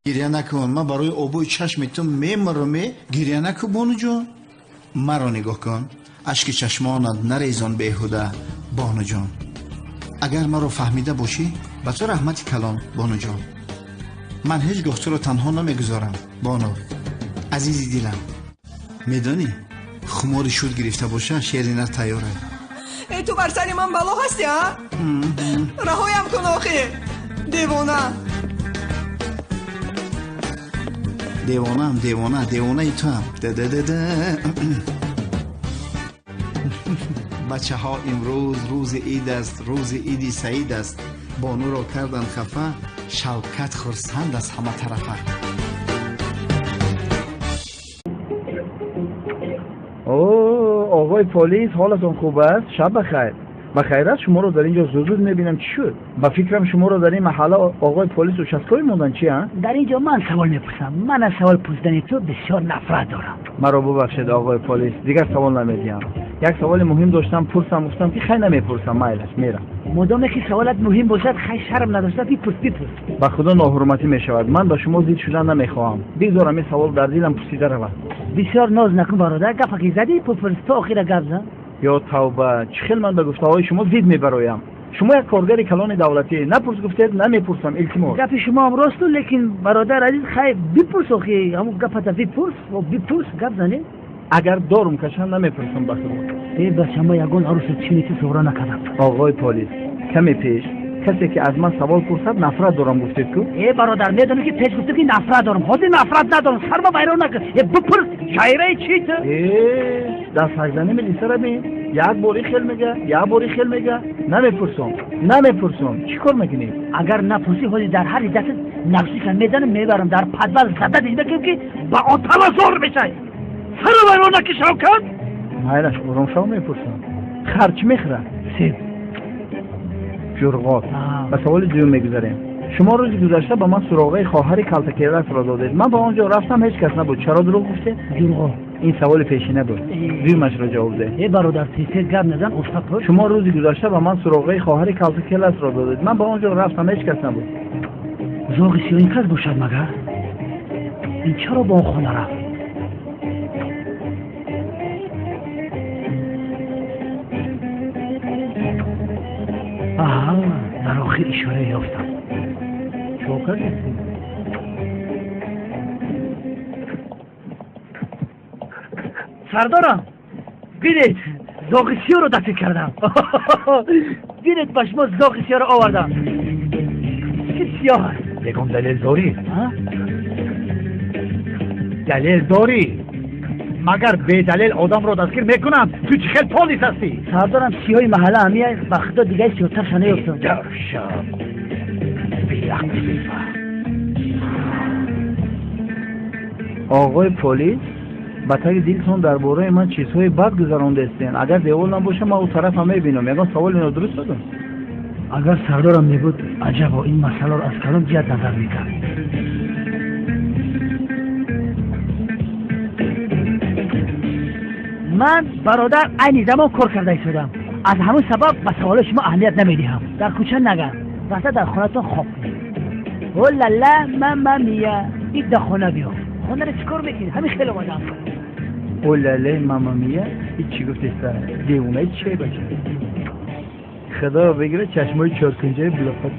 Гиря накун, ман барои обои чашми ту мемурам. Гиря накун, бонуҷон, маро нигоҳ кун, ашки чашмонат нарезон беҳуда. Бонуҷон, агар маро фаҳмида бошӣ, ба ту раҳмати калон. Бонуҷон, ман ҳеҷ гоҳ туро танҳо намегузорам. Бону азизи дилам, медонӣ, хумори шуд гирифта боша, шери нар тайёра. Э, ту бар сари ман бало ҳастӣ, а? Раҳоям кун охи, девона. Девонаам, девона, девонаи туам. Дададада. Бачаҳо, имрӯз рӯзи ид аст, рӯзи иди саид аст. Бонуро кардан хафа, Шавкат хурсанд аз ҳама тарафа. О, оғои полис, ҳолатон хуб аст? Шаб бахайр. Ба хайр аст, шуморо дар ин ҷо зуд зуд мебинам. Чӣ шуд? Ба фикрам, шуморо дар ин маҳалла оғои полис участковый мондан, чи а? Дар ин ҷо ман савол мепурсам. Ман аз савол пурсидани ту бисёр нафрат дорам. Маро бубахшед, оғои полис, дигар савол намедиҳам. Як саволи муҳим доштам, пурсам, гуфтам ки хай, намепурсам, майлаш, мерам. Модоме ки саволат муҳим бошад, хай, шарм надошта бипурс, бипурс. Ба худо, ноҳурматӣ мешавад. Ман ба шумо зид шудан намехоҳам. Бигзорам ин савол дар дилам пурсида равад. Бисёр ноз накун, бародар. Гапа ки задӣ, пупурс, то охира гап зан. Ё тавба, чӣ хел ман ба гуфтаҳои шумо зид мебароям? Шумо як коргари калони давлатӣ. Напурс гуфтед, намепурсам, илтимос. Гапи шумоам росту, лекин, бародар азиз, хай, бипурс охи, ҳамун гапата бипурс, бипурс, гап занӣ. Агар дорум кашам, намепурсам, ба худо. Э, бача, ма ягон арӯсу чинити суғра накардам. Оғои полис, каме пеш касе ки аз ман савол пурсад, нафрат дорам гуфтед ку? Э, бародар, медонӣ ки пеш гуфтем ки нафрат дорам, ҳозир нафрат надорам. Сарма вайрон накун. Э, бипурс, шайраи чи ту? Э, дастҳакзани милисара бин, як бори хел мега, як бори хел мега. Намепурсам, намепурсам. Чӣ кор мекунӣ? Агар напурсӣ, ҳозир дар ҳари дастат наркотика мезанам, мебарам дар подвал, зада дидакем ки ба отала зор мешай. Сара вайрон наки, Шавкат. Майлаш, ором шав, мепурсам. Хар чӣ мехӯрад? Себ. Ҷурғот. Ба саволи дуюм мегузарем. Шумо рӯзи гузашта ба ман суроғаи хоҳари калтакелакро додед. Ман ба он ҷо рафтам, ҳеҷ кас набуд. Чаро дурӯғ гуфтед? Ҷурғот. Ин саволи пешина буд, дуюмашро ҷавоб деҳ. Э, бародар, тез гап назан, уста пурс. Шумо рӯзи гузашта ба ман суроғаи хоҳари калтакелакро додед. Ман ба он ҷо рафтам, ҳеҷ кас набуд. Зоғи сиёҳ кас бошад магар? Ин чаро ба он хона рафт? Аҳа, дар охир ишора ёфтам. Чо кардед? Сардорам, бинед, зоғи сиёҳро дастгир кардам. Бинед, ба шумо зоғи сиёҳро овардам, ки сиёҳ аст. Ягон далел дорӣ? Далел дорӣ? Магар бедалел одамро дастгир мекунанд? Ту чӣ хел полис ҳастӣ? Сардорам, сиёҳи маҳалла ҳамия, ба худо, дигари сиёҳтарша наёфтам. Даршаб беақли бефаҳм. Оғои полис, ба таги дилтон дар бораи ман чизҳои бад гузарондастен. Агар девол набошам, ман ӯ тарафам мебинам. Ягон саволи нодуруст додам? Агар сардорам мебуд, аҷабо, ин масъаларо аз калом ҷиҳат назар мекард. Ман, бародар, айни замон кор карда истодам. Аз ҳамин сабаб ба саволои шумо аҳамият намедиҳам. Дар кӯча нагард, рафта дар хонатон хоб кунед. Олала, мама мия, ид хона биё. Хонаро чӣ кор мекунед? Ҳамин хел омадам. Олале, мама мия, ин чӣ гуфтеста? Девонаи чӣ, бача? Худо бигира, чашмои чоркунҷаи булоқат.